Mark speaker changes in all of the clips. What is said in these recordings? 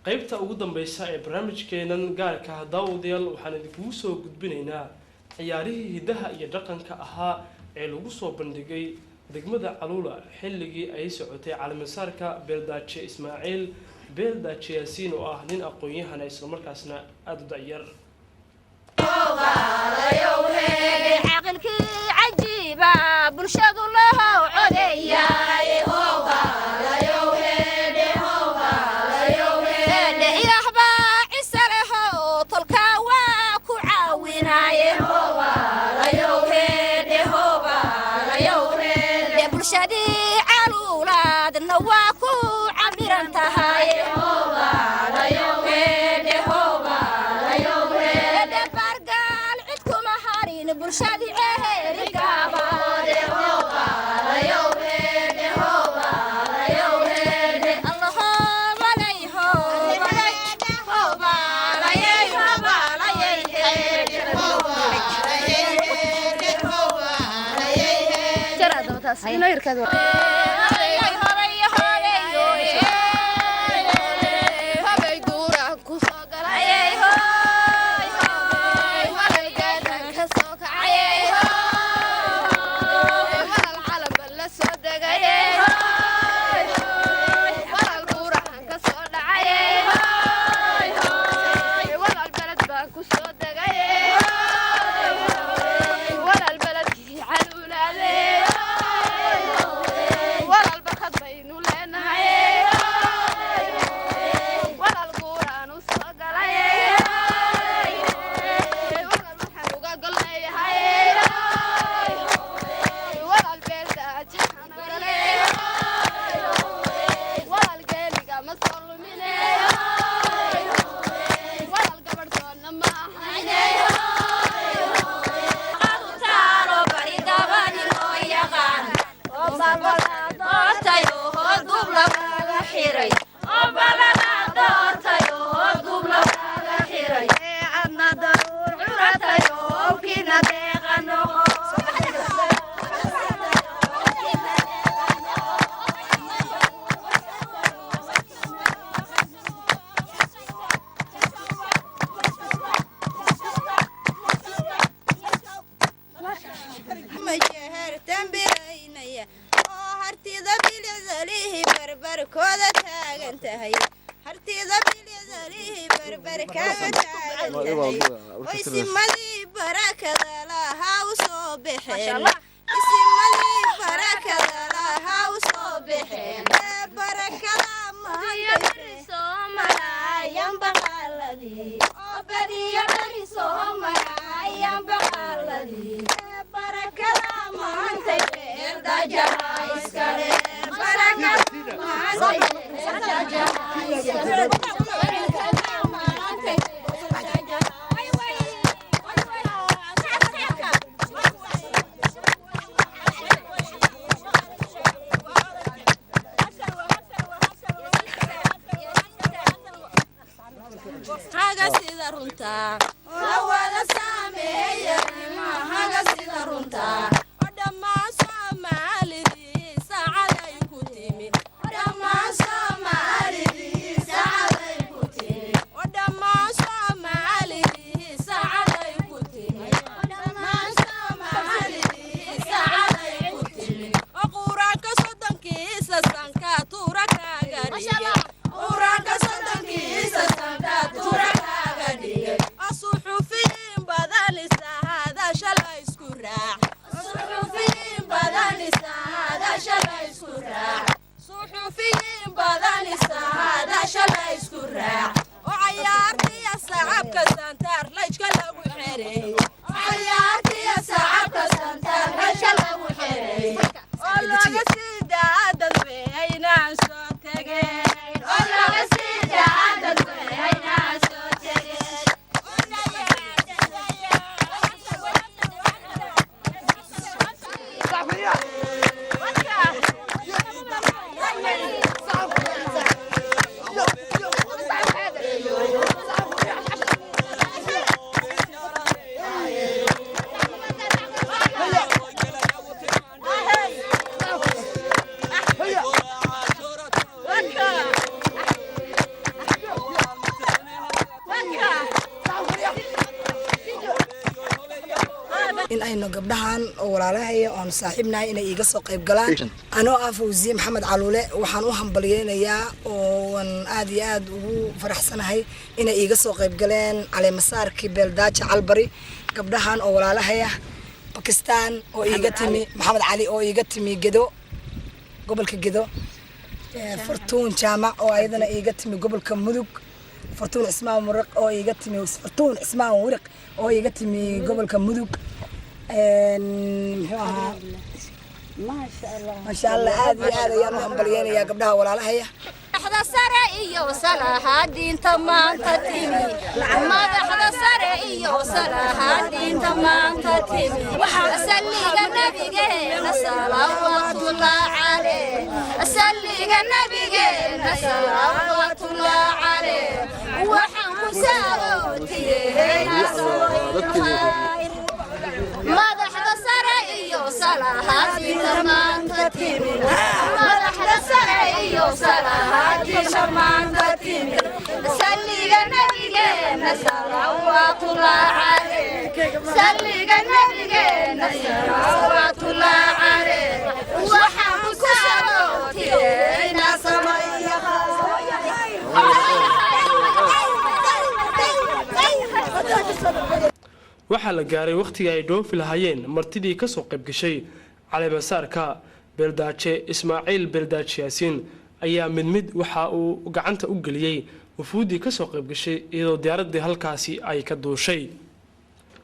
Speaker 1: Qaybta ugu dambeysa ee barnaamijkeenan gaarka ah, daawadayaal, waxaan idinkugu soo gudbinaynaa ciyaarihii hiddaha iyo dhaqanka ahaa ee lagu soo bandhigay degmada Caluula xilligii ay socotay caleemasaarka Beeldaaje Ismaaciil Beeldaaje Yaasiin, oo ah nin aqoon-yahana islamarkaasna aada u da'yar.
Speaker 2: Caqilkii cajiiba bulshadu lahow codeeyay. Ilaah baa cise leho, tolkaa waa ku caawinaye. Bulshadii Caluulaadna waa ku camiran tahay. Baargaal cid kuma harin bulshadii Ceerigaabo.
Speaker 3: Majehertanbiraynaya oo hartida bilicdalihi barbarkooda taagan tahay, hartida bilicdalihi barbarkaaga taagan tahay. Isimadii barakada lahaa u soo baxeen, isimadii barakada lahaa u soo baxeen ee barakada maantay oo badiyo beri soo maraayan baqaaladii ee barakada maantay beeldajaha iskale, barakada maantay beeldajaha iskale, barakada maantay beeldajaha. Haga sida runtaa la wada saameeyay maahaga sida runtaa oo dhammaan Soomaalidii saacaday ku timi, dhammaan Soomaalidii saacaday ku timi, oo dhammaan Soomaalidii saacaday ku timi, dhammaan Soomaalidii saacaday ku timi, oo Qur-aanka 30-kiisa sanka tuura kaaga dhigay, Qur-aanka 30-kiisa sanka tuura kaaga dhigay, oo suxufiyiin badan isahaadasha la isku raac, suxufiyiin badan isahaadasha la isku raac, suxufiyiin badan isahaadasha la isku raac, oo cayaartiya sacabka santaar layjka lagu xereey, cayaartiya sacabka santaar layjka lagu xereey, oo looga sii daa dadweynaan soo tegeen, oo looga sii daa dadweynaan soo tegeen.
Speaker 4: Walaalahayno gabdhahan oo walaalahaya oonu saaxiibnahay inay iiga soo qayb galaan. Anoo ah Fawziye Maxamed Caluule, waxaan u hambalyeynayaa oo waan aad iyo aad ugu faraxsanahay inay iiga soo qayb galeen caleemasaarkii Beeldaaja Calbari, gabdhahan oo walaalahaya Bakistan oo iiga timi, Maxamed Cali oo iiga timi Gedo, gobolka Gedo, Fartuun Jaamac oo ayadana iiga timi gobolka Mudug, Fartuun Cismaan Muriq oo iiga timi, Fartuun Cismaan Wiriq oo iiga timi gobolka Mudug. Muxuu ahaa? Maasha Allah, aad iyo aad ayaan u hambalyeynayaa gabdhaha walaalahaya.
Speaker 2: Madaxda sare iyo salahaadiinta maanta timi, madaxda sare iyo salahaadiinta maanta timi, salliga nabigeena salawaatullah caleh, salliga nabigeena salawaatullah caleh, waxaan ku saagootiyeena. Madaxda sare iyo salahaadiinta maanta timi, madaxda sare iyo salahaadiinta maanta timi, salliga nabigeena salawaatullah caleh, salliga nabigeena salawaatullah caleh, waxaan ku saagootiyeena.
Speaker 1: Waxaa la gaaray wakhtigii ay dhoofi lahaayeen martidii ka soo qayb gashay caleemasaarka Beeldaaje Ismaaciil. Beeldaaje Yaasiin ayaa mid mid waxa uu gacanta u geliyey wufuuddii ka soo qayb gashay, iyadoo diyaaraddii halkaasi ay ka duushay,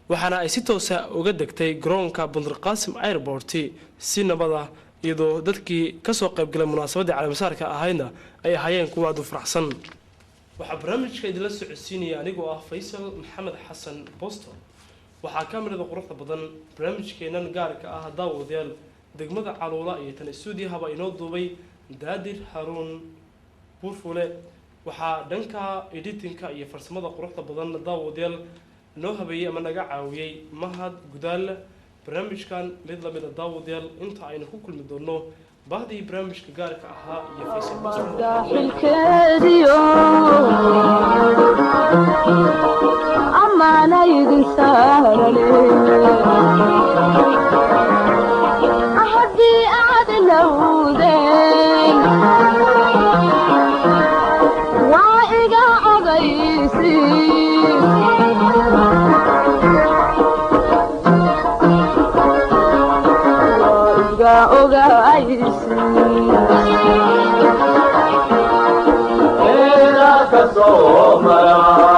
Speaker 1: waxaana ay si toosa uga degtay garoonka Bandarqaasim Airport si nabad ah, iyadoo dadkii kasoo qaybgalay munaasabaddii caleemasaarka ahaydna ay ahaayeen kuwa aad u faraxsan. Waxaa barnaamijka idinla socodsiinaya anigoo ah Faysal Maxamed Xasan Boston. Waxaa kamirada quruxda badan barnaamijkeennan gaarka ah, daawadayaal, degmada Caluula iyo tan stuudiyahaba inoo duubay Daadir Haruun Buurfule. Waxaa dhanka editinka iyo farsamada quruxda badan, daawadayaal, noo habeeyey ama naga caawiyey Mahad Gudaal. Barnaamijkan mid lamida, daawadayaal, inta aynu ku kulmi doonno, bahdii barnaamijka gaarka ahaa iyo Faysal Boston.
Speaker 5: Xilkeediyo amaana idin saarane, haddii aad lowdeen waa iga ogaysi. Waa iga ogaysi.
Speaker 6: Ka soo mara.